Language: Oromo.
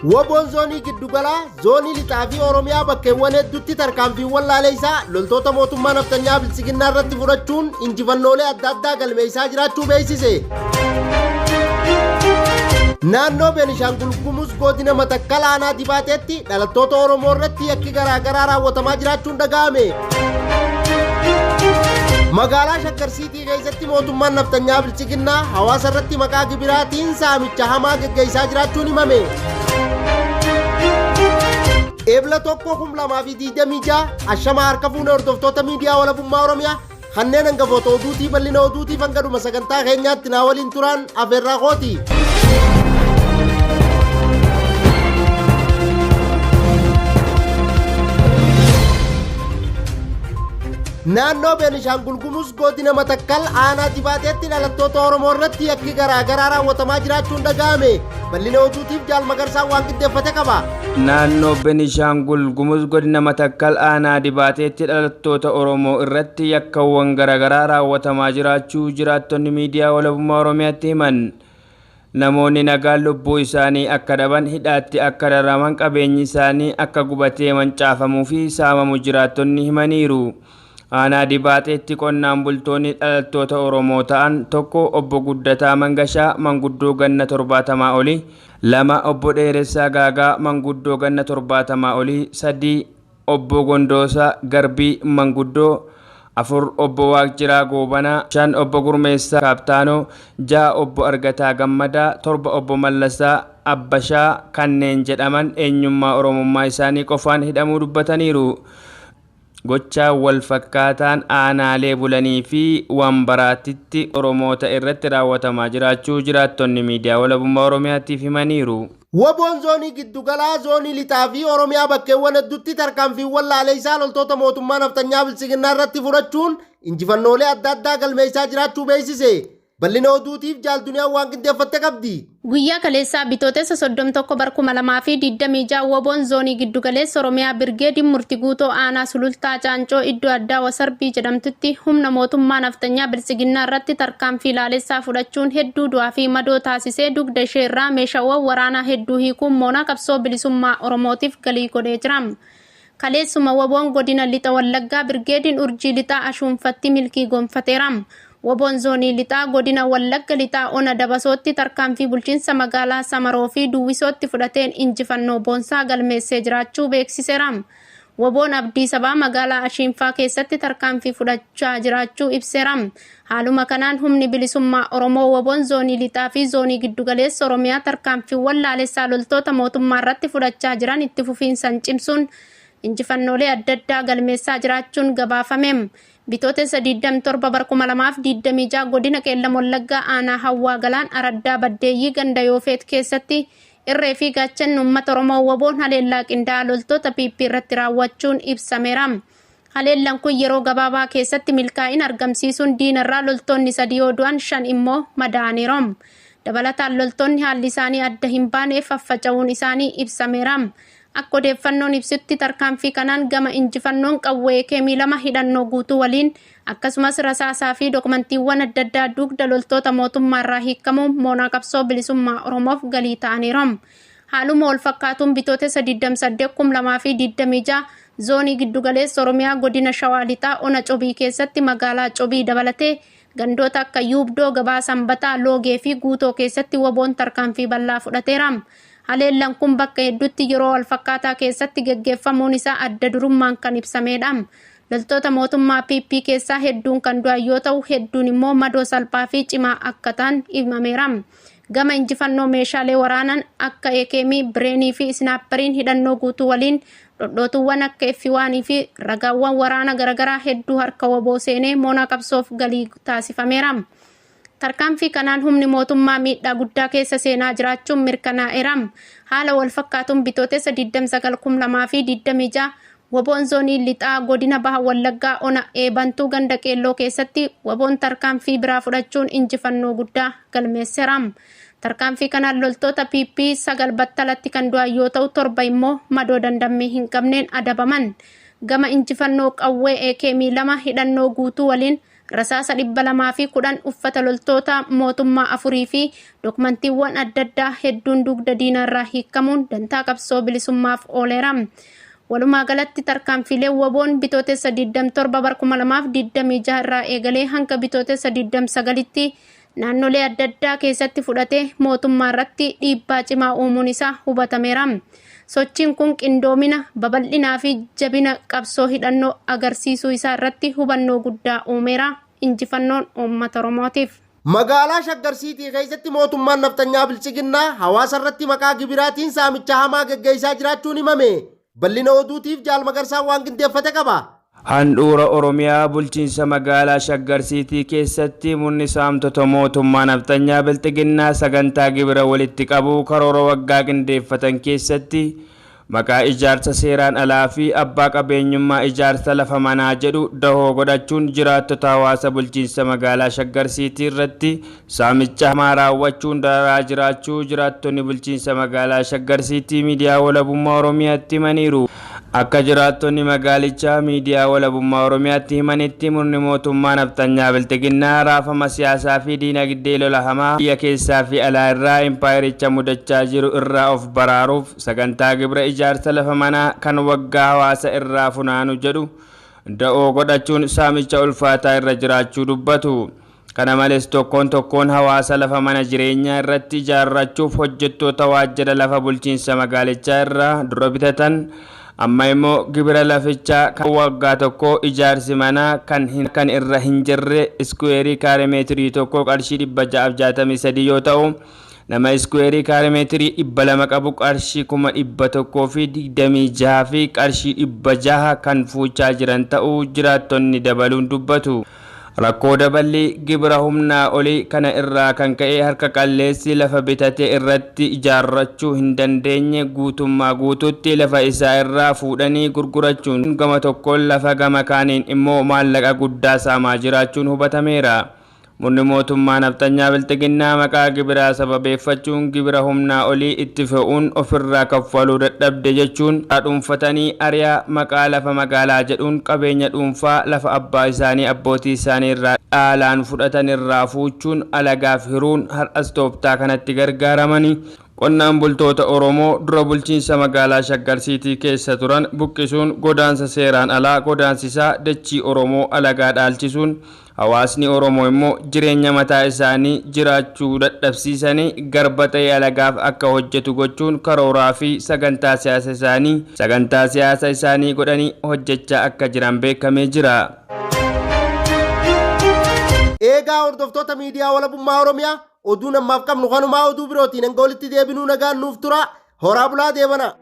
WBOn zoonii giddugalaa, zoonii lixaa fi Oromiyaa bakkeewwan hedduutti tarkaanfiiwwan laaleessaa loltoota mootummaa naftanyaa biltsiginnaa irratti fudhachuun injifannoolee adda addaa galmeessaa jiraachuu beeksise. Naannoo Beenishaangul Gumuz godina Matakkal aanaa Dibaateetti dhalattoota Oromoo irratti yakki garaagaraa raawwatamaa jiraachuun dhaga'ame. Magaalaa Shaggar Siitii keessatti mootummaan naftanyaa bilchiginnaa hawaasa irratti maqaa gibiraatiin saamicha hamaa geggeessaa jiraachuun himame. Eebla 1, 2026 ashama harka fuune hordoftoota miidiyaa walabummaa Oromiyaa kanneen hangafoota oduutii bal'ina oduutiif hanga dhuma sagantaa keenyaatti naa waliin turaan afeerraa kooti. Naannoo Beenishaangul Gumuz godina Matakkal aanaa Dibaateetti dhalattoota Oromoo irratti yakki garaa garaa raawwatamaa jiraachuun dhaga'ame. Bal'ina oduutiif Jaal Magarsaan waan qindeeffate qaba. Naannoo Beenishaangul Gumuz godina Matakkal aanaa Dibaateetti dhalattoota Oromoo irratti yakkawwan garaagaraa raawwatamaa jiraachuu jiraattonni miidiyaa walabummaa Oromiyaatti himan. Namoonni nagaan lubbuu isaanii akka dhaban, hidhaatti akka dararaman, qabeenyi isaanii akka gubatee mancaafamuu fi saamamu jiraattonni himaniiru. Aanaa Dibaateetti qonnaan bultoonni dhalattoota Oromoo ta'an tokko obbo Guddataa Mangashaa manguddoo ganna 70 olii, lama obbo Dheeressaa Gaagaa manguddoo ganna 70 olii, sadii obbo Gondoosaa Garbii manguddoo, afur obbo Waaqjiraa Goobanaa, shan obbo Gurmeessaa Kaaptaanoo, ja'a obbo Argataa Gammadaa, torba obbo Mallasaa Abbashaa kanneen jedhaman eenyummaa Oromummaa isaanii qofaan hidhamuu dubbataniiru. Gochaa wal fakkaataan aanaalee bulanii fi Wambaraatitti Oromoota irratti raawwatamaa jiraachuu jiraattonni miidiyaa walabummaa Oromiyaatiif himaniiru. WBOn zoonii giddugalaa, zoonii lixaa fi Oromiyaa bakkeewwan hedduutti tarkaanfiiwwan laaleessaa loltoota mootummaa naftanyaa biltsiginnaa irratti fudhachuun injifannoolee adda addaa galmeessaa jiraachuu beeksise. Bal'ina oduutiif Jaal Duniyaan waan qindeeffatte qabdi. Guyyaa kaleessaa Bitootessa 31 bar 2026 WBOn zoonii giddugaleessa Oromiyaa Birgeediin Murti Guutoo aanaa Sulultaa Caancoo iddoo addaa Wasarbii jedhamtutti humna mootummaa naftanyaa biltsiginnaa irratti tarkaanfii laalessaa fudhachuun hedduu du'aa fi madoo taasisee dugda ishee irraa meeshaawwan waraanaa hedduu hiikuun moonaa qabsoo bilisummaa Oromootiif galii godhee jira. Kaleessuma WBOn godina Lixa Wallaggaa Birgeediin Urjii Lixaa Ashuunfatti milkii gonfateera. WBOn zoonii Lixaa godina Wallagga Lixaa Ona Dabasootti tarkaanfii bulchiinsa magaalaa Samaroo fi Duwwisootti fudhateen injifannoo boonsaa galmeessee jiraachuu beeksiseera. WBOn Abdii Sabaa magaalaa Ashiinfaa keessatti tarkaanfii fudhachaa jiraachuu ibseera. Haaluma kanaan humni bilisummaa Oromoo WBOn zoonii Lixaa fi zoonii giddugaleessa Oromiyaa tarkaanfiiwwan laalessaa loltoota mootummaa irratti fudhachaa jiran itti fufiinsan cimsuun injifannoolee adda addaa galmeessaa jiraachuun gabaafame. Bitootessa 27 bar 2026 godina Qeellam Wallaggaa aanaa Hawwaa Galaan Araddaa Baddeeyyii ganda Yoofeet keessatti irree fi gaachanni uummata Oromoo WBOn haleellaa qindaa'aa loltoota PP irratti raawwachuun ibsameera. Haleellaan kun yeroo gabaabaa keessatti milkaa'ina argamsiisuun diinarraa loltoonni sadii yoo du'an shan immoo madaa'aniiru. Dabalataan loltoonni haalli isaanii adda hin baane faffaca'uun isaanii ibsameera. Akka odeeffannoon ibsutti tarkaanfii kanaan gama injifannoon qawwee keemii lama hidhannoo guutuu waliin akkasumas rasaasaa fi dokumantiiwwan adda addaa dugda loltoota mootummaa irraa hiikamuun moonaa qabsoo bilisummaa Oromoof galii ta'aniiru. Haaluma wal fakkaatuun Bitootessa 28 2026 zoonii giddugaleessa Oromiyaa godina Shawaa Lixaa Ona Cobii keessatti magaalaa Cobii dabalatee gandoota akka Yuubdoo, Gabaa Sanbataa, Loogee fi Guutoo keessatti WBOn tarkaanfii bal'aa fudhateera. Haleellaan kun bakka hedduutti yeroo wal fakkaataa keessatti geggeeffamuun isaa adda durummaan kan ibsamedha. Loltoota mootummaa PP keessaa hedduun kan du'an yoo ta'u, hedduun immoo madoo salphaa fi cimaa akka ta'an himameera. Gama injifannoo meeshaalee waraanaan akka AKM, Bireenii fi Isnaapperiin hidhannoo guutuu waliin dhodhootuuwwan akka F1 fi ragaawwan waraana garaagaraa hedduu harka WBO seenee moonaa qabsoof galii taasifameera. Tarkaanfii kanaan humni mootummaa miidhaa guddaa keessa seenaa jiraachuun mirkanaa'eera. Haala wal fakkaatuun Bitootessa 29 2026 WBOn zoonii Lixaa godina Baha Wallaggaa Ona Eebantuu ganda Qeelloo keessatti WBOn tarkaanfii biraa fudhachuun injifannoo guddaa galmeesseera. Tarkaanfii kanaan loltoota PP 9 battalatti kan du'an yoo ta'u, torba immoo madoo dandammii hin qabneen adabaman. Gama injifannoo qawwee AKM 2 hidhannoo guutuu waliin Rasaasa 210, uffata loltoota mootummaa afurii fi dokumantiiwwan adda addaa hedduun dugda diinaarraa hiikamuun dantaa qabsoo bilisummaaf ooleera. Walumaa galatti tarkaanfiilee WBOn Bitootessa 27 bara 2026 irraa eegalee hanga Bitootessa 29tti naannolee adda addaa keessatti fudhatee mootummaa irratti dhiibbaa cimaa uumuun isaa hubatameera. Sochiin kun qindoomina, babal'inaa fi jabina qabsoo hidhannoo agarsiisuu isaa irratti hubannoo guddaa uumeera. Injifannoon uummata Oromootiif. Magaalaa Shaggar Siitii keessatti mootummaan nafxanyaa Biltsiginnaa hawaasa irratti maqaa gibiraatiin saamicha hamaa geggeessaa jiraachuun himame. Bal'ina oduutiif Jaal Magarsaan waan qindeeffate qaba. Handhuura Oromiyaa bulchiinsa magaalaa Shaggar Siitii keessatti murni saamtota mootummaa nafxanyaa Bilxiginnaa sagantaa gibira walitti qabuu karoora waggaa qindeeffatan keessatti maqaa ijaarsa seeraan alaa fi abbaa qabeenyummaa ijaarsa lafa manaa jedhu dahoo godhachuun jiraattota hawaasa bulchiinsa magaalaa Shaggar Siitii irratti saamicha hamaa raawwachuun dararaa jiraachuu jiraattonni bulchiinsa magaalaa Shaggar Siitii miidiyaa walabummaa Oromiyaatti himaniiru. Akka jiraattonni magaalichaa miidiyaa walabummaa Oromiyaatti himanitti murni mootummaa nafxanyaa Bilxiginnaa raafama siyaasaa fi diinagdee lola hamaa biyya keessaa fi alaa irraa impaayericha mudachaa jiru irraa of baraaruuf sagantaa gibira ijaarsa lafa manaa kan waggaa hawaasa irraa funaanu jedhu da'oo godhachuun saamicha ulfaataa irra jiraachuu dubbatu. Kana malees tokkoon tokkoon hawaasa lafa mana jireenyaa irratti ijaarrachuuf hojjettoota waajjira lafa bulchiinsa magaalichaa irraa dura bitatan amma immoo gibira lafichaa kan waggaa tokko ijaarsi manaa kan hin kan irra hin jirre iskuweerii kaaree meetirii tokko qarshii 663 yoo ta'u nama iskuweerii kaaree meetirii 200 qabu qarshii 126,000 fi qarshii 600 kan fuuchaa jiran ta'uu jiraattonni dabaluun dubbatu. Rakkoo daballii gibira humnaa olii kana irraa kan ka'e harka qalleessi lafa bitate irratti ijaarrachuu hin dandeenye guutummaa guututti lafa isaa irraa fuudhanii gurgurachuun gama tokkoon lafa gama kaaniin immoo maallaqa guddaa saamaa jiraachuun hubatameera. Murni mootummaa nafxanyaa Bilxiginnaa maqaa gibiraa sababeeffachuun gibira humnaa olii itti fe'uun ofirraa kaffaluu dadhabde jechuun dhuunfatanii ari'aa maqaa lafa magaalaa jedhuun qabeenya dhuunfaa lafa abbaa isaanii abbootii isaanii irraa dhaalaan fudhatan irraa fuuchuun alagaaf hiruun har'as tooftaa kanatti gargaaramanii qonnaan bultoota Oromoo dura bulchiinsa magaalaa Shaggar Siitii keessa turan buqqisuun godaansa seeraan alaa godaansisaa dachii Oromoo alagaa dhaalchisuun hawaasni Oromoo immoo jireenya mataa isaanii jiraachuu dadhabsiisanii garba ta'ee alagaaf akka hojjetu gochuun karooraa fi sagantaa siyaasa isaanii sagantaa siyaasa isaanii godhanii hojjechaa akka jiran beekamee jira. Eegaa hordoftoota miidiyaa walabummaa Oromiyaa, oduun ammaaf qabnu kanumaa. Oduu birootiin hanga walitti deebinuu nagaan nuuf tura. Horaa bulaa deebana.